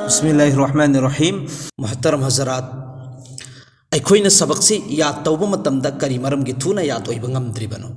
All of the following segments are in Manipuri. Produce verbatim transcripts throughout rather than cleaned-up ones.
ꯕꯤꯁꯃꯤꯜꯂꯥꯍꯤꯔ ꯔꯍꯃꯥꯅꯤꯔ ꯔꯍꯤꯝ꯫ ꯃꯨꯍꯇꯔꯝ ꯍꯖꯔꯥꯠ, ꯑꯩꯈꯣꯏꯅ ꯁꯕꯛꯁꯤ ꯌꯥꯗ ꯇꯧꯕ ꯃꯇꯝꯗ ꯀꯔꯤ ꯃꯔꯝꯒꯤ ꯊꯨꯅ ꯌꯥꯗ ꯑꯣꯏꯕ ꯉꯝꯗ꯭ꯔꯤꯕꯅꯣ?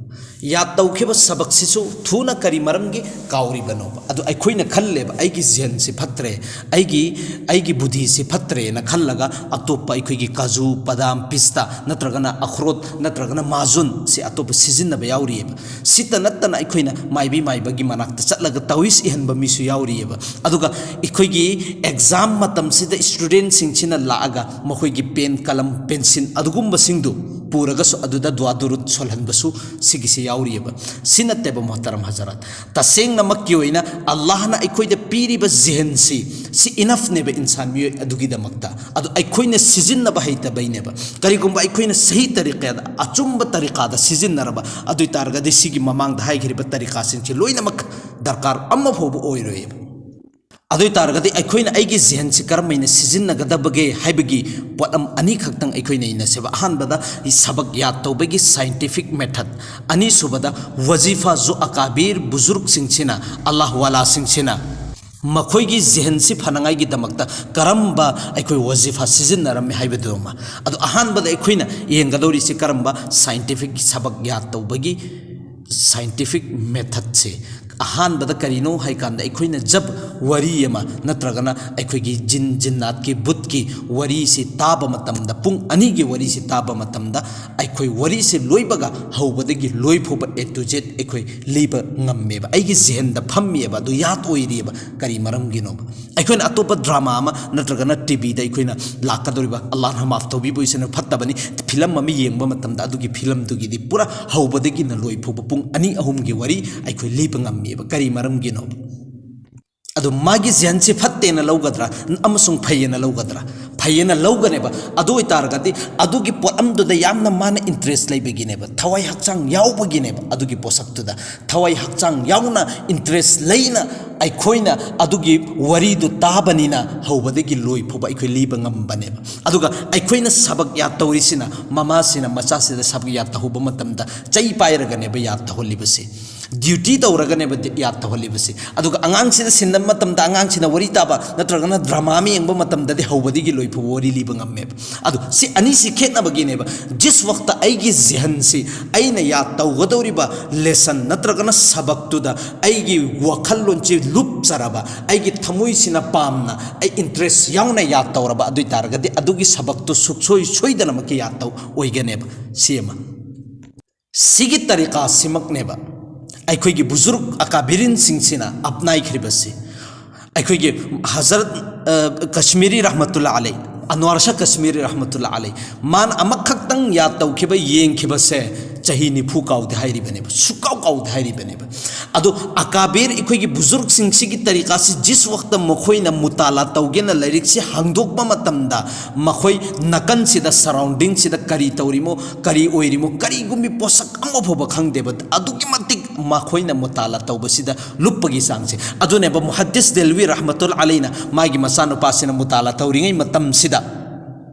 ꯌꯥꯗ ꯇꯧꯈꯤꯕ ꯁꯕꯛꯁꯤꯁꯨ ꯊꯨꯅ ꯀꯔꯤ ꯃꯔꯝꯒꯤ ꯀꯥꯎꯔꯤꯕꯅꯣꯕ? ꯑꯗꯨ ꯑꯩꯈꯣꯏꯅ ꯈꯜꯂꯦꯕ, "ꯑꯩꯒꯤ ꯖꯦꯍꯟꯁꯤ ꯐꯠꯇ꯭ꯔꯦ, ꯑꯩꯒꯤ ꯑꯩꯒꯤ ꯕꯨꯙꯤꯁꯤ ꯐꯠꯇ꯭ꯔꯦꯅ" ꯈꯜꯂꯒ ꯑꯇꯣꯞꯄ ꯑꯩꯈꯣꯏꯒꯤ ꯀꯥꯖꯨ, ꯕꯗꯥꯝ, ꯄꯤꯁꯇꯥ, ꯅꯠꯇ꯭ꯔꯒꯅ ꯑꯈ꯭ꯔꯣꯠ, ꯅꯠꯇ꯭ꯔꯒꯅ ꯃꯥꯖꯨꯟ ꯁꯤ ꯑꯇꯣꯞꯄ ꯁꯤꯖꯤꯟꯅꯕ ꯌꯥꯎꯔꯤꯑꯕ꯫ ꯁꯤꯇ ꯅꯠꯇꯅ ꯑꯩꯈꯣꯏꯅ ꯃꯥꯏꯕꯤ ꯃꯥꯏꯕꯒꯤ ꯃꯅꯥꯛꯇ ꯆꯠꯂꯒ ꯇꯥꯋꯤꯁ ꯏꯍꯟꯕ ꯃꯤꯁꯨ ꯌꯥꯎꯔꯤꯑꯕ꯫ ꯑꯗꯨꯒ ꯑꯩꯈꯣꯏꯒꯤ ꯑꯦꯛꯖꯥꯝ ꯃꯇꯝꯁꯤꯗ ꯏꯁꯇꯨꯗꯦꯟꯁꯤꯡꯁꯤꯅ ꯂꯥꯛꯑꯒ ꯃꯈꯣꯏꯒꯤ ꯄꯦꯟ, ꯀꯂꯝ, ꯄꯦꯟꯁꯤꯜ ꯑꯗꯨꯒꯨꯝꯕꯁꯤꯡꯗꯨ ꯄꯨꯔꯒꯁꯨ ꯑꯗꯨꯗ ꯗꯨꯋꯥ ꯗꯨꯔꯨꯠ ꯁꯣꯜꯍꯟꯕꯁꯨ ꯁꯤꯒꯤꯁꯤ ꯌꯥꯎꯔꯤꯑꯕ꯫ ꯁꯤ ꯅꯠꯇꯦꯕ, ꯃꯣꯍꯇꯔꯝ ꯍꯖꯔꯥꯠ꯫ ꯇꯁꯦꯡꯅꯃꯛꯀꯤ ꯑꯣꯏꯅ ꯑꯜꯂꯥꯍꯅ ꯑꯩꯈꯣꯏꯗ ꯄꯤꯔꯤꯕ ꯖꯤꯍꯟꯁꯤ, ꯁꯤ ꯏꯅꯐꯅꯦꯕ ꯏꯟꯁꯥꯟ ꯃꯤꯑꯣꯏ ꯑꯗꯨꯒꯤꯗꯃꯛꯇ꯫ ꯑꯗꯨ ꯑꯩꯈꯣꯏꯅ ꯁꯤꯖꯤꯟꯅꯕ ꯍꯩꯇꯕꯩꯅꯦꯕ꯫ ꯀꯔꯤꯒꯨꯝꯕ ꯑꯩꯈꯣꯏꯅ ꯁꯍꯤ ꯇꯔꯤꯀꯥꯗ, ꯑꯆꯨꯝꯕ ꯇꯔꯤꯀꯥꯗ ꯁꯤꯖꯤꯟꯅꯔꯕ, ꯑꯗꯨ ꯑꯣꯏ ꯇꯥꯔꯒꯗꯤ ꯁꯤꯒꯤ ꯃꯃꯥꯡꯗ ꯍꯥꯏꯈ꯭ꯔꯤꯕ ꯇꯔꯤꯀꯥꯁꯤꯡꯁꯤ ꯂꯣꯏꯅꯃꯛ ꯗꯔꯀꯥꯔ ꯑꯃ ꯐꯥꯎꯕ ꯑꯣꯏꯔꯣꯏꯕ꯫ ꯑꯗꯨ ꯑꯣꯏ ꯇꯥꯔꯒꯗꯤ ꯑꯩꯈꯣꯏꯅ ꯑꯩꯒꯤ ꯖꯤꯍꯟꯁꯤ ꯀꯔꯝ ꯍꯥꯏꯅ ꯁꯤꯖꯤꯟꯅꯒꯗꯕꯒꯦ ꯍꯥꯏꯕꯒꯤ ꯄꯣꯠꯂꯝ ꯑꯅꯤꯈꯛꯇꯪ ꯑꯩꯈꯣꯏꯅ ꯏꯟꯅꯁꯦꯕ꯫ ꯑꯍꯥꯟꯕꯗ ꯁꯕꯛ ꯌꯥꯗ ꯇꯧꯕꯒꯤ scientific method, ꯑꯅꯤꯁꯨꯕꯗ ꯋꯖꯤꯐꯥ ꯖꯨ ꯑꯀꯥꯕꯤꯔ ꯕꯨꯖꯨꯔꯒꯁꯤꯡꯁꯤꯅ, ꯑꯜꯂꯥꯍ ꯋꯥꯂꯥꯁꯤꯡꯁꯤꯅ ꯃꯈꯣꯏꯒꯤ ꯖꯤꯍꯟꯁꯤ ꯐꯅꯉꯥꯏꯒꯤꯗꯃꯛꯇ ꯀꯔꯝꯕ ꯑꯩꯈꯣꯏ ꯋꯖꯤꯐꯥ ꯁꯤꯖꯤꯟꯅꯔꯝꯃꯤ ꯍꯥꯏꯕꯗꯨꯃ꯫ ꯑꯗꯣ ꯑꯍꯥꯟꯕꯗ ꯑꯩꯈꯣꯏꯅ ꯌꯦꯡꯒꯗꯧꯔꯤꯁꯤ ꯀꯔꯝꯕ scientific, ꯁꯕꯛ ꯌꯥꯗ ꯇꯧꯕꯒꯤ scientific methodꯁꯦ꯫ ꯑꯍꯥꯟꯕꯗ ꯀꯔꯤꯅꯣ ꯍꯥꯏꯀꯥꯟꯗ, ꯑꯩꯈꯣꯏꯅ ꯖꯕ ꯋꯥꯔꯤ ꯑꯃ ꯅꯠꯇ꯭ꯔꯒꯅ ꯑꯩꯈꯣꯏꯒꯤ ꯖꯤꯟ ꯖꯤꯟꯅꯥꯠꯀꯤ ꯕꯨꯠꯀꯤ ꯋꯥꯔꯤꯁꯤ ꯇꯥꯕ ꯃꯇꯝꯗ, ꯄꯨꯡ ꯑꯅꯤꯒꯤ ꯋꯥꯔꯤꯁꯤ ꯇꯥꯕ ꯃꯇꯝꯗ, ꯑꯩꯈꯣꯏ ꯋꯥꯔꯤꯁꯤ ꯂꯣꯏꯕꯒ ꯍꯧꯕꯗꯒꯤ ꯂꯣꯏ ꯐꯥꯎꯕ A to Z ꯑꯩꯈꯣꯏ ꯂꯤꯕ ꯉꯝꯃꯦꯕ꯫ ꯑꯩꯒꯤ ꯖꯤꯍꯟꯗ ꯐꯝꯃꯤꯑꯕ, ꯑꯗꯨ ꯌꯥꯗ ꯑꯣꯏꯔꯤꯑꯕ꯫ ꯀꯔꯤ ꯃꯔꯝꯒꯤꯅꯣꯕ? ꯑꯩꯈꯣꯏꯅ ꯑꯇꯣꯞꯄ ꯗ꯭ꯔꯃꯥ ꯑꯃ ꯅꯠꯇ꯭ꯔꯒꯅ ꯇꯤ ꯚꯤꯗ ꯑꯩꯈꯣꯏꯅ ꯂꯥꯛꯀꯗꯧꯔꯤꯕ, ꯑꯜꯂꯥꯍꯅ ꯃꯥꯐ ꯇꯧꯕꯤꯕ ꯑꯣꯏꯁꯅꯨ, ꯐꯠꯇꯕꯅꯤ, ꯐꯤꯂꯝ ꯑꯃ ꯌꯦꯡꯕ ꯃꯇꯝꯗ ꯑꯗꯨꯒꯤ ꯐꯤꯂꯝꯗꯨꯒꯤꯗꯤ ꯄꯨꯔꯥ ꯍꯧꯕꯗꯒꯤꯅ ꯂꯣꯏ ꯐꯥꯎꯕ ꯄꯨꯡ ꯑꯅꯤ ꯑꯍꯨꯝꯒꯤ ꯋꯥꯔꯤ ꯑꯩꯈꯣꯏ ꯂꯤꯕ ꯉꯝꯃꯦꯕ꯫ ꯀꯔꯤ ꯃꯔꯝꯒꯤꯅꯣꯕ? ꯑꯗꯨ ꯃꯥꯒꯤ ꯖꯤꯍꯟꯁꯤ ꯐꯠꯇꯦꯅ ꯂꯧꯒꯗ꯭ꯔꯥ ꯑꯃꯁꯨꯡ ꯐꯩꯌꯦꯅ ꯂꯧꯒꯗ꯭ꯔꯥ? ꯐꯩꯌꯦꯅ ꯂꯧꯒꯅꯦꯕ꯫ ꯑꯗꯨ ꯑꯣꯏꯇꯥꯔꯒꯗꯤ ꯑꯗꯨꯒꯤ ꯄꯣꯠꯂꯝꯗꯨꯗ ꯌꯥꯝꯅ ꯃꯥꯅ ꯏꯟꯇꯔꯦꯁ ꯂꯩꯕꯒꯤꯅꯦꯕ, ꯊꯋꯥꯏ ꯍꯛꯆꯥꯡ ꯌꯥꯎꯕꯒꯤꯅꯦꯕ꯫ ꯑꯗꯨꯒꯤ ꯄꯣꯠꯁꯛꯇꯨꯗ ꯊꯋꯥꯏ ꯍꯛꯆꯥꯡ ꯌꯥꯎꯅ, ꯏꯟꯇꯔꯦꯁ ꯂꯩꯅ ꯑꯩꯈꯣꯏꯅ ꯑꯗꯨꯒꯤ ꯋꯥꯔꯤꯗꯨ ꯇꯥꯕꯅꯤꯅ ꯍꯧꯕꯗꯒꯤ ꯂꯣꯏ ꯐꯥꯎꯕ ꯑꯩꯈꯣꯏ ꯂꯤꯕ ꯉꯝꯕꯅꯦꯕ꯫ ꯑꯗꯨꯒ ꯑꯩꯈꯣꯏꯅ ꯁꯕꯛ ꯌꯥꯗ ꯇꯧꯔꯤꯁꯤꯅ ꯃꯃꯥꯁꯤꯅ ꯃꯆꯥꯁꯤꯗ ꯁꯕꯛ ꯌꯥꯗ ꯇꯧꯍꯧꯕ ꯃꯇꯝꯗ ꯆꯩ ꯄꯥꯏꯔꯒꯅꯦꯕ ꯌꯥꯗ ꯇꯧꯍꯜꯂꯤꯕꯁꯦ꯫ ꯗ꯭ꯌꯨꯇꯤ ꯇꯧꯔꯒꯅꯦꯕ ꯗꯤ- ꯌꯥꯠ ꯇꯧꯍꯜꯂꯤꯕꯁꯤ꯫ ꯑꯗꯨꯒ ꯑꯉꯥꯡꯁꯤꯅ ꯁꯤꯟꯅꯕ ꯃꯇꯝꯗ, ꯑꯉꯥꯡꯁꯤꯅ ꯋꯥꯔꯤ ꯇꯥꯕ ꯅꯠꯇ꯭ꯔꯒꯅ ꯗ꯭ꯔꯃꯥ ꯑꯃ ꯌꯦꯡꯕ ꯃꯇꯝꯗꯗꯤ ꯍꯧꯕꯗꯒꯤ ꯂꯣꯏ ꯐꯥꯎꯕ ꯋꯥꯔꯤ ꯂꯤꯕ ꯉꯝꯃꯦꯕ꯫ ꯑꯗꯨ ꯁꯤ ꯑꯅꯤꯁꯤ ꯈꯦꯠꯅꯕꯒꯤꯅꯦꯕ꯫ ꯖꯤꯁ ꯋꯛꯇ ꯑꯩꯒꯤ ꯖꯤꯍꯟꯁꯤ, ꯑꯩꯅ ꯌꯥꯠ ꯇꯧꯒꯗꯧꯔꯤꯕ ꯂꯦꯁꯟ ꯅꯠꯇ꯭ꯔꯒꯅ ꯁꯕꯛꯇꯨꯗ ꯑꯩꯒꯤ ꯋꯥꯈꯜꯂꯣꯟꯁꯤ ꯂꯨꯞꯆꯔꯕ, ꯑꯩꯒꯤ ꯊꯃꯣꯏꯁꯤꯅ ꯄꯥꯝꯅ, ꯑꯩ ꯏꯟꯇꯔꯦꯁ ꯌꯥꯎꯅ ꯌꯥꯠ ꯇꯧꯔꯕ ꯑꯗꯨ ꯑꯣꯏ ꯇꯥꯔꯒꯗꯤ, ꯑꯗꯨꯒꯤ ꯁꯕꯛꯇꯨ ꯁꯨꯛꯁꯣꯏ ꯁꯣꯏꯗꯅꯃꯛꯀꯤ ꯌꯥꯠ ꯇꯧ ꯑꯣꯏꯒꯅꯦꯕ꯫ ꯁꯤ ꯑꯃ꯫ ꯁꯤꯒꯤ ꯇꯔꯤꯀꯥꯁꯤꯃꯛꯅꯦꯕ ꯑꯩꯈꯣꯏꯒꯤ ꯕꯨꯖꯨꯔꯨꯛ ꯑꯀꯥꯕꯤꯔꯤꯟꯁꯤꯡꯁꯤꯅ ꯑꯞꯅꯥꯏꯈ꯭ꯔꯤꯕꯁꯤ꯫ ꯑꯩꯈꯣꯏꯒꯤ ꯍꯖꯔꯠ, ꯑ, ꯀꯁꯃꯤꯔꯤ ꯔꯍꯃꯇꯨꯜꯂꯥ ꯑꯂꯩ, ꯑꯟꯋꯥꯔ ꯁꯥ ꯀꯁꯃꯤꯔꯤ ꯔꯍꯃꯇꯨꯜꯂꯥ ꯑꯂꯩ, ꯃꯥꯅ ꯑꯃꯈꯛꯇꯪ ꯌꯥꯠ ꯇꯧꯈꯤꯕ, ꯌꯦꯡꯈꯤꯕꯁꯦ ꯆꯍꯤ ꯅꯤꯐꯨ ꯀꯥꯎꯗꯦ ꯍꯥꯏꯔꯤꯕꯅꯦꯕ, ꯁꯨꯀꯥꯎ ꯀꯥꯎꯗꯦ ꯍꯥꯏꯔꯤꯕꯅꯦꯕ꯫ ꯑꯗꯣ ꯑꯀꯥꯕꯤꯔ, ꯑꯩꯈꯣꯏꯒꯤ ꯕꯨꯖꯨꯔꯨꯛꯁꯤꯡꯁꯤꯒꯤ ꯇꯔꯤꯀꯥꯁꯤ ꯖꯤꯁ ꯋꯛꯇ ꯃꯈꯣꯏꯅ ꯃꯨꯇꯥꯂꯥ ꯇꯧꯒꯦꯅ ꯂꯥꯏꯔꯤꯛꯁꯤ ꯍꯥꯡꯗꯣꯛꯄ ꯃꯇꯝꯗ, ꯃꯈꯣꯏ ꯅꯥꯀꯟꯁꯤꯗ, ꯁꯔꯥꯎꯟꯗꯤꯡꯁꯤꯗ ꯀꯔꯤ ꯇꯧꯔꯤꯃꯣ, ꯀꯔꯤ ꯑꯣꯏꯔꯤꯃꯣ, ꯀꯔꯤꯒꯨꯝꯕꯤ ꯄꯣꯠꯁꯛ ꯑꯃ ꯐꯥꯎꯕ ꯈꯪꯗꯦꯕ꯫ ꯑꯗꯨꯛꯀꯤ ꯃꯇꯤꯛ ꯃꯈꯣꯏꯅ ꯃꯨꯇꯥꯂꯥ ꯇꯧꯕꯁꯤꯗ ꯂꯨꯞꯄꯒꯤ ꯆꯥꯡꯁꯦ꯫ ꯑꯗꯨꯅꯦꯕ ꯃꯨꯍꯗꯤꯁ ꯗꯦꯜꯋꯤ ꯔꯍꯃꯇꯨꯜ ꯑꯂꯩꯅ ꯃꯥꯒꯤ ꯃꯆꯥꯅꯨꯄꯥꯁꯤꯅ ꯃꯨꯇꯥꯂꯥ ꯇꯧꯔꯤꯉꯩ ꯃꯇꯝꯁꯤꯗ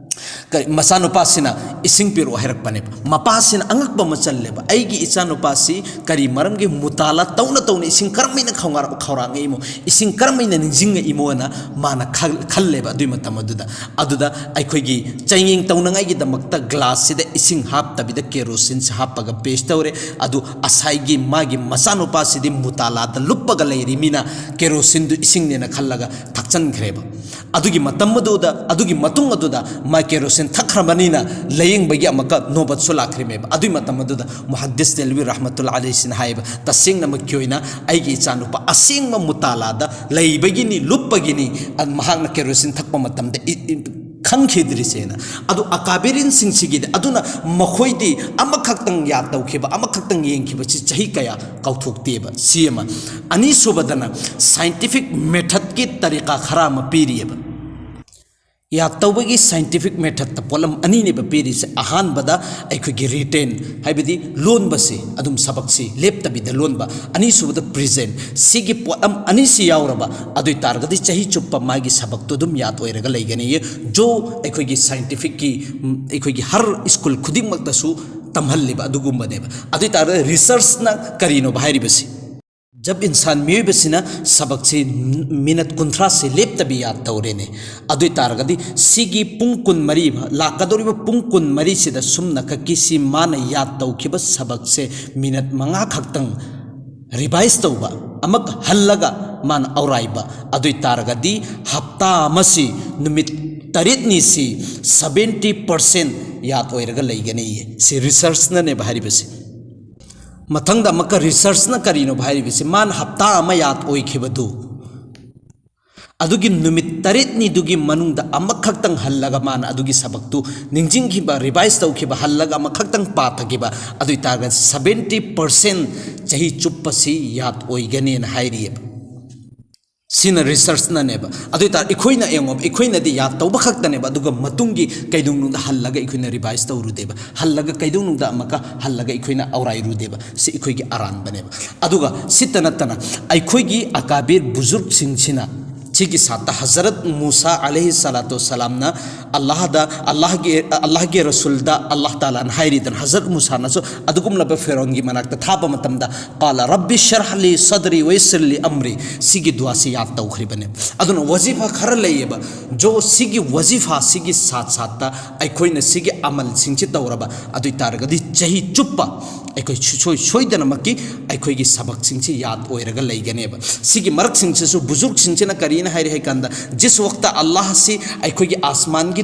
ꯀ-, ꯃꯆꯥꯅꯨꯄꯥꯁꯤꯅ ꯏꯁꯤꯡ ꯄꯤꯔꯛꯑꯣ ꯍꯥꯏꯔꯛꯄꯅꯦꯕ꯫ ꯃꯄꯥꯁꯤꯅ ꯑꯉꯛꯄ ꯑꯃ ꯆꯜꯂꯦꯕ, "ꯑꯩꯒꯤ ꯏꯆꯥꯅꯨꯄꯥꯁꯤ ꯀꯔꯤ ꯃꯔꯝꯒꯤ ꯃꯨꯇꯥꯂꯥ ꯇꯧꯅ ꯇꯧꯅ ꯏꯁꯤꯡ ꯀꯔꯝꯍꯥꯏꯅ ꯈꯧꯉꯥꯔ-, ꯈꯧꯔꯥꯡꯉꯛꯏꯃꯣ, ꯏꯁꯤꯡ ꯀꯔꯝꯍꯥꯏꯅ ꯅꯤꯡꯁꯤꯡꯉꯛꯏꯃꯣꯅ" ꯃꯥꯅ ꯈꯜ-, ꯈꯜꯂꯦꯕ ꯑꯗꯨꯏ ꯃꯇꯝ ꯑꯗꯨꯗ꯫ ꯑꯗꯨꯗ ꯑꯩꯈꯣꯏꯒꯤ ꯆꯥꯡꯌꯦꯡ ꯇꯧꯅꯉꯥꯏꯒꯤꯗꯃꯛꯇ ꯒ꯭ꯂꯥꯁꯁꯤꯗ ꯏꯁꯤꯡ ꯍꯥꯞꯇꯕꯤꯗ ꯀꯦꯔꯣꯁꯤꯟꯁꯤ ꯍꯥꯞꯄꯒ ꯄꯦꯁ ꯇꯧꯔꯦ꯫ ꯑꯗꯨ ꯉꯁꯥꯏꯒꯤ ꯃꯥꯒꯤ ꯃꯆꯥꯅꯨꯄꯥꯁꯤꯗꯤ ꯃꯨꯇꯥꯂꯥꯗ ꯂꯨꯞꯄꯒ ꯂꯩꯔꯤꯃꯤꯅ ꯀꯦꯔꯣꯁꯤꯟꯗꯨ ꯏꯁꯤꯡꯅꯦꯅ ꯈꯜꯂꯒ ꯊꯛꯆꯟꯈ꯭ꯔꯦꯕ꯫ ꯑꯗꯨꯒꯤ ꯃꯇꯝ ꯑꯗꯨꯗ, ꯑꯗꯨꯒꯤ ꯃꯇꯨꯡ ꯑꯗꯨꯗ ꯃꯥ ꯀꯦꯔꯣꯁꯤꯟ ꯊꯛꯈ꯭ꯔꯕꯅꯤꯅ ꯂꯥꯌꯦꯡꯕꯒꯤ ꯑꯃꯨꯛꯀ ꯅꯣꯕꯠꯁꯨ ꯂꯥꯛꯈ꯭ꯔꯤꯃꯦꯕ꯫ ꯑꯗꯨꯒꯤ ꯃꯇꯝ ꯑꯗꯨꯗ ꯃꯨꯍꯗꯤꯁ ꯗꯦꯜꯋꯤ ꯔꯍꯃꯇꯨꯜꯂꯥ ꯑꯂꯩꯁꯤꯅ ꯍꯥꯏꯌꯦꯕ, "ꯇꯁꯦꯡꯅꯃꯛꯀꯤ ꯑꯣꯏꯅ ꯑꯩꯒꯤ ꯏꯆꯥꯅꯨꯄꯥ ꯑꯁꯦꯡꯕ ꯃꯨꯇꯥꯂꯥꯗ ꯂꯩꯕꯒꯤꯅꯤ, ꯂꯨꯞꯄꯒꯤꯅꯤ, ꯑ, ꯃꯍꯥꯛꯅ ꯀꯦꯔꯣꯁꯤꯟ ꯊꯛꯄ ꯃꯇꯝꯗ ꯏ-, ꯏ-, ꯈꯪꯈꯤꯗ꯭ꯔꯤꯁꯦꯅ"꯫ ꯑꯗꯨ ꯑꯀꯥꯕꯤꯔꯤꯟꯁꯤꯡꯁꯤꯒꯤꯗꯤ, ꯑꯗꯨꯅ ꯃꯈꯣꯏꯗꯤ ꯑꯃꯈꯛꯇꯪ ꯌꯥꯠ ꯇꯧꯈꯤꯕ, ꯑꯃꯈꯛꯇꯪ ꯌꯦꯡꯈꯤꯕꯁꯤ ꯆꯍꯤ ꯀꯌꯥ ꯀꯥꯎꯊꯣꯛꯇꯦꯕ꯫ ꯁꯤ ꯑꯃ꯫ ꯑꯅꯤꯁꯨꯕꯗꯅ ꯁꯥꯏꯟꯇꯤꯐꯤꯛ ꯃꯦꯊꯠꯀꯤ ꯇꯔꯤꯀꯥ ꯈꯔ ꯑꯃ ꯄꯤꯔꯤꯑꯕ꯫ ꯌꯥꯠ ꯇꯧꯕꯒꯤ ꯁꯥꯏꯟꯇꯤꯐꯤꯛ ꯃꯦꯊꯠꯇ ꯄꯣꯠꯂꯝ ꯑꯅꯤꯅꯦꯕ ꯄꯤꯔꯤꯁꯦ꯫ ꯑꯍꯥꯟꯕꯗ ꯑꯩꯈꯣꯏꯒꯤ ꯔꯤꯇꯦꯟ, ꯍꯥꯏꯕꯗꯤ ꯂꯣꯟꯕꯁꯤ, ꯑꯗꯨꯝ ꯁꯕꯛꯁꯤ ꯂꯦꯞꯇꯕꯤꯗ ꯂꯣꯟꯕ꯫ ꯑꯅꯤꯁꯨꯕꯗ ꯄ꯭ꯔꯤꯖꯦꯟ꯫ ꯁꯤꯒꯤ ꯄꯣꯠꯂꯝ ꯑꯅꯤꯁꯤ ꯌꯥꯎꯔꯕ ꯑꯗꯨ ꯑꯣꯏ ꯇꯥꯔꯒꯗꯤ ꯆꯍꯤ ꯆꯨꯞꯄ ꯃꯥꯒꯤ ꯁꯕꯛꯇꯨ ꯑꯗꯨꯝ ꯌꯥꯠ ꯑꯣꯏꯔꯒ ꯂꯩꯒꯅꯤ꯫ ꯖꯣ ꯑꯩꯈꯣꯏꯒꯤ ꯁꯥꯏꯟꯇꯤꯐꯤꯛꯀꯤ, ꯎꯝ, ꯑꯩꯈꯣꯏꯒꯤ ꯍꯔ ꯁ꯭ꯀꯨꯜ ꯈꯨꯗꯤꯡꯃꯛꯇꯁꯨ ꯇꯝꯍꯜꯂꯤꯕ ꯑꯗꯨꯒꯨꯝꯕꯅꯦꯕ꯫ ꯑꯗꯨ ꯑꯣꯏꯇꯥꯔꯒꯗꯤ ꯔꯤꯁꯔꯁꯅ ꯀꯔꯤꯅꯣꯕ ꯍꯥꯏꯔꯤꯕꯁꯤ? ꯖꯕ ꯏꯟꯁꯥꯟ ꯃꯤꯑꯣꯏꯕꯁꯤꯅ ꯁꯕꯛꯁꯤ ꯃꯤꯅꯠ ꯀꯨꯟꯊ꯭ꯔꯥꯁꯦ ꯂꯦꯞꯇꯕꯤ ꯌꯥꯗ ꯇꯧꯔꯦꯅꯦ꯫ ꯑꯗꯨ ꯑꯣꯏꯇꯥꯔꯒꯗꯤ ꯁꯤꯒꯤ ꯄꯨꯡ ꯀꯨꯟꯃꯔꯤ, ꯂꯥꯛꯀꯗꯧꯔꯤꯕ ꯄꯨꯡ ꯀꯨꯟꯃꯔꯤꯁꯤꯗ ꯁꯨꯝꯅꯈꯛꯀꯤ ꯁꯤ ꯃꯥꯅ ꯌꯥꯗ ꯇꯧꯈꯤꯕ ꯁꯕꯛꯁꯦ ꯃꯤꯅꯠ ꯃꯉꯥ ꯈꯛꯇꯪ ꯔꯤꯚꯥꯏꯁ ꯇꯧꯕ, ꯑꯃꯨꯛ ꯍꯜꯂꯒ ꯃꯥꯅ ꯑꯧꯔꯥꯏꯕ, ꯑꯗꯨ ꯑꯣꯏꯇꯥꯔꯒꯗꯤ ꯍꯞꯇꯥ ꯑꯃꯁꯤ, ꯅꯨꯃꯤꯠ ꯇꯔꯦꯠꯅꯤꯁꯤ seventy percent ꯌꯥꯗ ꯑꯣꯏꯔꯒ ꯂꯩꯒꯅꯤꯌꯦ꯫ ꯁꯤ ꯔꯤꯁꯔꯁꯅꯅꯦꯕ ꯍꯥꯏꯔꯤꯕꯁꯤ꯫ ꯃꯊꯪꯗ ꯑꯃꯨꯛꯀ ꯔꯤꯁꯔꯁꯅ ꯀꯔꯤꯅꯣꯕ ꯍꯥꯏꯔꯤꯕꯁꯤ? ꯃꯥꯅ ꯍꯞꯇꯥ ꯑꯃ ꯌꯥꯗ ꯑꯣꯏꯈꯤꯕꯗꯨ, ꯑꯗꯨꯒꯤ ꯅꯨꯃꯤꯠ ꯇꯔꯦꯠꯅꯤꯗꯨꯒꯤ ꯃꯅꯨꯡꯗ ꯑꯃꯈꯛꯇꯪ ꯍꯜꯂꯒ ꯃꯥꯅ ꯑꯗꯨꯒꯤ ꯁꯕꯛꯇꯨ ꯅꯤꯡꯁꯤꯡꯈꯤꯕ, ꯔꯤꯚꯥꯏꯁ ꯇꯧꯈꯤꯕ, ꯍꯜꯂꯒ ꯑꯃꯈꯛꯇꯪ ꯄꯥꯊꯈꯤꯕ, ꯑꯗꯨ ꯑꯣꯏꯇꯥꯔꯒꯗꯤ seventy percent ꯆꯍꯤ ꯆꯨꯞꯄꯁꯤ ꯌꯥꯗ ꯑꯣꯏꯒꯅꯦꯅ ꯍꯥꯏꯔꯤꯑꯕ꯫ ꯁꯤꯅ ꯔꯤꯁꯔꯁꯅꯅꯦꯕ꯫ ꯑꯗꯨ ꯑꯣꯏꯇꯥꯔꯗꯤ ꯑꯩꯈꯣꯏꯅ ꯌꯦꯡꯉꯣ, ꯑꯩꯈꯣꯏꯅꯗꯤ ꯌꯥꯗ ꯇꯧꯕ ꯈꯛꯇꯅꯦꯕ, ꯑꯗꯨꯒ ꯃꯇꯨꯡꯒꯤ ꯀꯩꯗꯧꯅꯨꯡꯗ ꯍꯜꯂꯒ ꯑꯩꯈꯣꯏꯅ ꯔꯤꯚꯥꯏꯁ ꯇꯧꯔꯨꯗꯦꯕ, ꯍꯜꯂꯒ ꯀꯩꯗꯧꯅꯨꯡꯗ ꯑꯃꯨꯛꯀ ꯍꯜꯂꯒ ꯑꯩꯈꯣꯏꯅ ꯑꯧꯔꯥꯏꯔꯨꯗꯦꯕ꯫ ꯁꯤ ꯑꯩꯈꯣꯏꯒꯤ ꯑꯔꯥꯟꯕꯅꯦꯕ꯫ ꯑꯗꯨꯒ ꯁꯤꯇ ꯅꯠꯇꯅ ꯑꯩꯈꯣꯏꯒꯤ ꯑꯀꯥꯕꯤꯔ ꯕꯨꯖꯨꯔꯒꯁꯤꯡꯁꯤꯅ ꯁꯤꯒꯤ ꯁꯥꯠꯇ ꯍꯖꯔꯠ ꯃꯨꯁꯥ ꯑꯂꯩꯍꯤ ꯁꯂꯥꯇꯨ ꯋꯁꯁꯂꯥꯝꯅ ꯑꯜꯂꯥꯍꯗ, ꯑꯜꯂꯥꯍꯒꯤ, ꯑꯜꯂꯥꯍꯒꯤ ꯔꯁꯨꯜꯗ ꯑꯜꯂꯥꯍ ꯇꯥꯂꯥꯅ ꯍꯥꯏꯔꯤꯗꯅ, ꯍꯖꯔꯠ ꯃꯨꯁꯥꯅꯁꯨ ꯑꯗꯨꯒꯨꯝꯂꯕ ꯐꯤꯔꯣꯟꯒꯤ ꯃꯅꯥꯛꯇ ꯊꯥꯕ ꯃꯇꯝꯗ, "ꯀꯥꯂ ꯔꯕꯤ ꯁꯔꯍ ꯂꯤ ꯁꯗ꯭ꯔꯤ ꯋꯌꯁꯤꯔ ꯂꯤ ꯑꯝꯔꯤ", ꯁꯤꯒꯤ ꯗꯨꯋꯥꯁꯤ ꯌꯥꯗ ꯇꯧꯈ꯭ꯔꯤꯕꯅꯦ꯫ ꯑꯗꯨꯅ ꯋꯖꯤꯐꯥ ꯈꯔ ꯂꯩꯌꯦꯕ, ꯖꯣ ꯁꯤꯒꯤ ꯋꯖꯤꯐꯥ ꯁꯤꯒꯤ ꯁꯥꯠ ꯁꯥꯠꯇ ꯑꯩꯈꯣꯏꯅ ꯁꯤꯒꯤ ꯑꯃꯜꯁꯤꯡꯁꯤ ꯇꯧꯔꯕ ꯑꯗꯨ ꯑꯣꯏ ꯇꯥꯔꯒꯗꯤ ꯆꯍꯤ ꯆꯨꯞꯄ ꯑꯩꯈꯣꯏ ꯁꯨꯡꯁꯣꯏ ꯁꯣꯏꯗꯅꯃꯛꯀꯤ ꯑꯩꯈꯣꯏꯒꯤ ꯁꯕꯛꯁꯤꯡꯁꯤ ꯌꯥꯗ ꯑꯣꯏꯔꯒ ꯂꯩꯒꯅꯦꯕ꯫ ꯁꯤꯒꯤ ꯃꯔꯛꯁꯤꯡꯁꯤꯁꯨ ꯕꯨꯖꯨꯔꯒꯁꯤꯡꯁꯤꯅ ꯀꯔꯤꯅ ꯍꯥꯏꯔꯤ ꯍꯥꯏ ꯀꯥꯟꯗ, ꯖꯤꯁ ꯋꯛꯇ ꯑꯜꯂꯥꯍꯁꯤ ꯑꯩꯈꯣꯏꯒꯤ ꯑꯁꯃꯥꯟꯒꯤ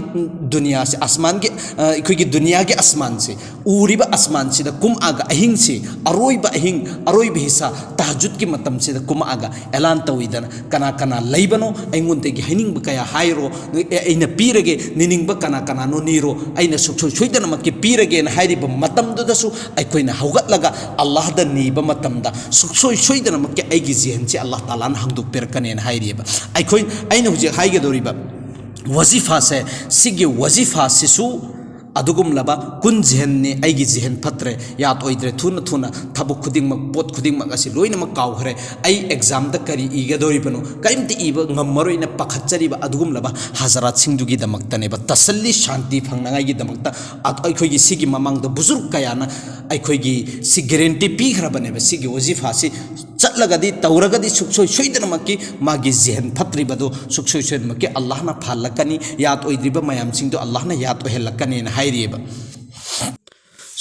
ꯗꯨꯅꯤꯌꯥꯁꯤ, ꯑꯁꯃꯥꯟꯒꯤ, ꯑ, ꯑꯩꯈꯣꯏꯒꯤ ꯗꯨꯅꯤꯌꯥꯒꯤ ꯑꯁꯃꯥꯟꯁꯤ, ꯎꯔꯤꯕ ꯑꯁꯃꯥꯟꯁꯤꯗ ꯀꯨꯝꯃꯛꯑꯒ ꯑꯍꯤꯡꯁꯤ, ꯑꯔꯣꯏꯕ ꯑꯍꯤꯡ, ꯑꯔꯣꯏꯕ ꯍꯤꯁꯥ, ꯇꯍꯖꯨꯗꯀꯤ ꯃꯇꯝꯁꯤꯗ ꯀꯨꯝꯃꯛꯑꯒ ꯑꯦꯂꯥꯟ ꯇꯧꯋꯤꯗꯅ, "ꯀꯅꯥ ꯀꯅꯥ ꯂꯩꯕꯅꯣ? ꯑꯩꯉꯣꯟꯗꯒꯤ ꯍꯥꯏꯅꯤꯡꯕ ꯀꯌꯥ ꯍꯥꯏꯔꯣ, ꯑꯦ, ꯑꯩꯅ ꯄꯤꯔꯒꯦ, ꯅꯤꯅꯤꯡꯕ ꯀꯅꯥ ꯀꯅꯥꯅꯣ ꯅꯤꯔꯣ, ꯑꯩꯅ ꯁꯨꯡꯁꯣꯏ ꯁꯣꯏꯗꯅꯃꯛꯀꯤ ꯄꯤꯔꯒꯦꯅ" ꯍꯥꯏꯔꯤꯕ ꯃꯇꯝꯗꯨꯗꯁꯨ ꯑꯩꯈꯣꯏꯅ ꯍꯧꯒꯠꯂꯒ ꯑꯜꯂꯥꯍꯗ ꯅꯤꯕ ꯃꯇꯝꯗ ꯁꯨꯡꯁꯣꯏ ꯁꯣꯏꯗꯅꯃꯛꯀꯤ ꯑꯩꯒꯤ ꯖꯤꯍꯟꯁꯤ ꯑꯜꯂꯥꯍ ꯇꯥꯂꯥꯅ ꯍꯥꯡꯗꯣꯛꯄꯤꯔꯛꯀꯅꯦꯅ ꯍꯥꯏꯔꯤꯑꯕ꯫ ꯑꯩꯈꯣꯏ, ꯑꯩꯅ ꯍꯧꯖꯤꯛ ꯍꯥꯏꯒꯗꯧꯔꯤꯕ ꯋꯖꯤꯐꯥꯁꯦ, ꯁꯤꯒꯤ ꯋꯖꯤꯐꯥꯁꯤꯁꯨ ꯑꯗꯨꯒꯨꯝꯂꯕ ꯀꯨꯟ ꯖꯤꯍꯟꯅꯤ꯫ ꯑꯩꯒꯤ ꯖꯤꯍꯟ ꯐꯠꯇ꯭ꯔꯦ, ꯌꯥꯗ ꯑꯣꯏꯗ꯭ꯔꯦ, ꯊꯨꯅ ꯊꯨꯅ ꯊꯕꯛ ꯈꯨꯗꯤꯡꯃꯛ, ꯄꯣꯠ ꯈꯨꯗꯤꯡꯃꯛ ꯑꯁꯤ ꯂꯣꯏꯅꯃꯛ ꯀꯥꯎꯈ꯭ꯔꯦ꯫ ꯑꯩ ꯑꯦꯛꯖꯥꯝꯗ ꯀꯔꯤ ꯏꯒꯗꯧꯔꯤꯕꯅꯣ, ꯀꯔꯤꯝꯇ ꯏꯕ ꯉꯝꯃꯔꯣꯏꯅ ꯄꯥꯈꯠꯆꯔꯤꯕ ꯑꯗꯨꯒꯨꯝꯂꯕ ꯍꯖꯔꯥꯠꯁꯤꯡꯗꯨꯒꯤꯗꯃꯛꯇꯅꯦꯕ꯫ ꯇꯁꯜꯂꯤ, ꯁꯥꯟꯇꯤ ꯐꯪꯅꯉꯥꯏꯒꯤꯗꯃꯛꯇ ꯑ-, ꯑꯩꯈꯣꯏꯒꯤ ꯁꯤꯒꯤ ꯃꯃꯥꯡꯗ ꯕꯨꯖꯨꯔꯒ ꯀꯌꯥꯅ ꯑꯩꯈꯣꯏꯒꯤ ꯁꯤ ꯒꯦꯔꯦꯟꯇꯤ ꯄꯤꯈ꯭ꯔꯕꯅꯦꯕ꯫ ꯁꯤꯒꯤ ꯋꯥꯖꯤꯐꯥꯁꯤ ꯆꯠꯂꯒꯗꯤ, ꯇꯧꯔꯒꯗꯤ ꯁꯨꯛꯁꯣꯏ ꯁꯣꯏꯗꯅꯃꯛꯀꯤ ꯃꯥꯒꯤ ꯖꯤꯍꯟ ꯐꯠꯇ꯭ꯔꯤꯕꯗꯨ ꯁꯨꯛꯁꯣꯏ ꯁꯣꯏꯗꯅꯃꯛꯀꯤ ꯑꯜꯂꯥꯍꯅ ꯐꯍꯜꯂꯛꯀꯅꯤ, ꯌꯥꯗ ꯑꯣꯏꯗ꯭ꯔꯤꯕ ꯃꯌꯥꯝꯁꯤꯡꯗꯣ ꯑꯜꯂꯥꯍꯅ ꯌꯥꯗ ꯑꯣꯏꯍꯜꯂꯛꯀꯅꯤꯅ ꯍꯥꯏꯔꯤꯑꯕ꯫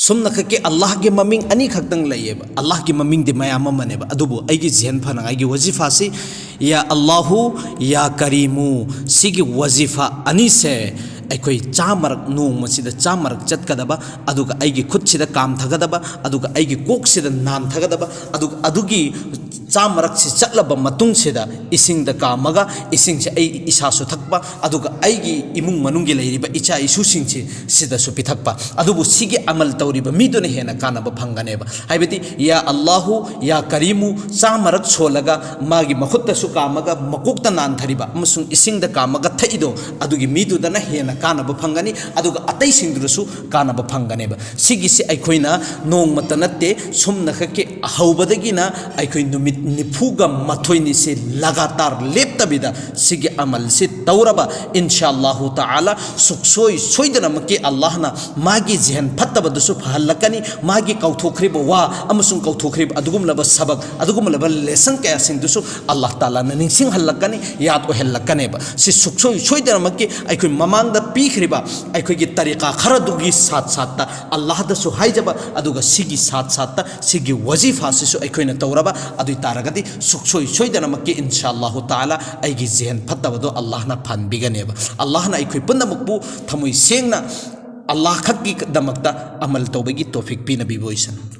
ꯁꯨꯝꯅꯈꯛꯀꯤ ꯑꯜꯂꯥꯍꯒꯤ ꯃꯃꯤꯡ ꯑꯅꯤꯈꯛꯇꯪ ꯂꯩꯌꯦꯕ꯫ ꯑꯜꯂꯥꯍꯒꯤ ꯃꯃꯤꯡꯗꯤ ꯃꯌꯥꯝ ꯑꯃꯅꯦꯕ, ꯑꯗꯨꯕꯨ ꯑꯩꯒꯤ ꯖꯤꯍꯟ ꯐꯅꯉꯥꯏꯒꯤ ꯋꯥꯖꯤꯐꯥꯁꯤ ꯌꯥ ꯑꯜꯂꯥꯍꯨ, ꯌꯥ ꯀꯔꯤꯃꯨ, ꯁꯤꯒꯤ ꯋꯥꯖꯤꯐꯥ ꯑꯅꯤꯁꯦ ꯑꯩꯈꯣꯏ ꯆꯥꯃꯔꯛ, ꯅꯣꯡꯃꯁꯤꯗ ꯆꯥꯃꯔꯛ ꯆꯠꯀꯗꯕ, ꯑꯗꯨꯒ ꯑꯩꯒꯤ ꯈꯨꯠꯁꯤꯗ ꯀꯥꯝꯊꯒꯗꯕ, ꯑꯗꯨꯒ ꯑꯩꯒꯤ ꯀꯣꯛꯁꯤꯗ ꯅꯥꯟꯊꯒꯗꯕ, ꯑꯗꯨꯒ ꯑꯗꯨꯒꯤ ꯆꯥꯃꯔꯛꯁꯤ ꯆꯠꯂꯕ ꯃꯇꯨꯡꯁꯤꯗ ꯏꯁꯤꯡꯗ ꯀꯥꯝꯃꯒ, ꯏꯁꯤꯡꯁꯦ ꯑꯩ ꯏꯁꯥꯁꯨ ꯊꯛꯄ, ꯑꯗꯨꯒ ꯑꯩꯒꯤ ꯏꯃꯨꯡ ꯃꯅꯨꯡꯒꯤ ꯂꯩꯔꯤꯕ ꯏꯆꯥ ꯏꯁꯨꯁꯤꯡꯁꯤ ꯁꯤꯗꯁꯨ ꯄꯤꯊꯛꯄ꯫ ꯑꯗꯨꯕꯨ ꯁꯤꯒꯤ ꯑꯃꯜ ꯇꯧꯔꯤꯕ ꯃꯤꯗꯨꯅ ꯍꯦꯟꯅ ꯀꯥꯟꯅꯕ ꯐꯪꯒꯅꯦꯕ꯫ ꯍꯥꯏꯕꯗꯤ ꯌꯥ ꯑꯜꯂꯥꯍꯨ, ꯌꯥ ꯀꯔꯤꯃꯨ ꯆꯥꯃꯔꯛ ꯁꯣꯜꯂꯒ ꯃꯥꯒꯤ ꯃꯈꯨꯠꯇꯁꯨ ꯀꯥꯝꯃꯒ ꯃꯀꯣꯛꯇ ꯅꯥꯟꯊꯔꯤꯕ ꯑꯃꯁꯨꯡ ꯏꯁꯤꯡꯗ ꯀꯥꯝꯃꯒ ꯊꯛꯏꯗꯣ, ꯑꯗꯨꯒꯤ ꯃꯤꯗꯨꯗꯅ ꯍꯦꯟꯅ ꯀꯥꯟꯅꯕ ꯐꯪꯒꯅꯤ, ꯑꯗꯨꯒ ꯑꯇꯩꯁꯤꯡꯗꯨꯗꯁꯨ ꯀꯥꯟꯅꯕ ꯐꯪꯒꯅꯦꯕ꯫ ꯁꯤꯒꯤꯁꯤ ꯑꯩꯈꯣꯏꯅ ꯅꯣꯡꯃꯇ ꯅꯠꯇꯦ, ꯁꯨꯝꯅꯈꯛꯀꯤ ꯍꯧꯕꯗꯒꯤꯅ ꯑꯩꯈꯣꯏ ꯅꯨꯃꯤꯠ ꯅꯤꯐꯨꯒ ꯃꯥꯊꯣꯏꯅꯤꯁꯤ ꯂꯒꯥꯇꯥꯔ ꯂꯦꯞꯇꯕꯤꯗ ꯁꯤꯒꯤ ꯑꯃꯜꯁꯤ ꯇꯧꯔꯕ, ꯏꯟꯁꯥ ꯑꯜꯂꯥꯍꯨ ꯇꯥꯂꯥ, ꯁꯨꯛꯁꯣꯏ ꯁꯣꯏꯗꯅꯃꯛꯀꯤ ꯑꯜꯂꯥꯍꯅ ꯃꯥꯒꯤ ꯖꯤꯍꯟ ꯐꯠꯇꯕꯗꯨꯁꯨ ꯐꯍꯜꯂꯛꯀꯅꯤ, ꯃꯥꯒꯤ ꯀꯥꯎꯊꯣꯛꯈ꯭ꯔꯤꯕ ꯋꯥ ꯑꯃꯁꯨꯡ ꯀꯥꯎꯊꯣꯛꯈ꯭ꯔꯤꯕ ꯑꯗꯨꯒꯨꯝꯂꯕ ꯁꯕꯛ, ꯑꯗꯨꯒꯨꯝꯂꯕ ꯂꯦꯁꯟ ꯀꯌꯥꯁꯤꯡꯗꯨꯁꯨ ꯑꯜꯂꯥꯍ ꯇꯥꯂꯥꯅ ꯅꯤꯡꯁꯤꯡꯍꯜꯂꯛꯀꯅꯤ, ꯌꯥꯗ ꯑꯣꯏꯍꯜꯂꯛꯀꯅꯦꯕ꯫ ꯁꯤ ꯁꯨꯛꯁꯣꯏ ꯁꯣꯏꯗꯅꯃꯛꯀꯤ ꯑꯩꯈꯣꯏ ꯃꯃꯥꯡꯗ ꯄꯤꯈ꯭ꯔꯤꯕ ꯑꯩꯈꯣꯏꯒꯤ ꯇꯔꯤꯀꯥ ꯈꯔꯗꯨꯒꯤ ꯁꯥꯠ ꯁꯥꯠꯇ ꯑꯜꯂꯥꯍꯗꯁꯨ ꯍꯥꯏꯖꯕ, ꯑꯗꯨꯒ ꯁꯤꯒꯤ ꯁꯥꯠ ꯁꯥꯠꯇ ꯁꯤꯒꯤ ꯋꯥꯖꯤꯐꯥꯁꯤꯁꯨ ꯑꯩꯈꯣꯏꯅ ꯇꯧꯔꯕ, ꯑꯗꯨ ꯑꯣꯏ ꯇꯥꯔꯒꯗꯤ ꯁꯨꯛꯁꯣꯏ ꯁꯣꯏꯗꯅꯃꯛꯀꯤ ꯏꯟꯁꯥ ꯑꯜꯂꯥꯍꯨ ꯇꯥꯂꯥ ꯑꯩꯒꯤ ꯖꯤꯍꯟ ꯐꯠꯇꯕꯗꯣ ꯑꯜꯂꯥꯍꯅ ꯐꯍꯟꯕꯤꯒꯅꯦꯕ꯫ ꯑꯜꯂꯥꯍꯅ ꯑꯩꯈꯣꯏ ꯄꯨꯝꯅꯃꯛꯄꯨ ꯊꯃꯣꯏ ꯁꯦꯡꯅ ꯑꯜꯂꯥꯍ ꯈꯛꯀꯤꯗꯃꯛꯇ ꯑꯃꯜ ꯇꯧꯕꯒꯤ ꯇꯣꯐꯤꯛ ꯄꯤꯅꯕꯤꯕ ꯑꯣꯏꯁꯅꯨ꯫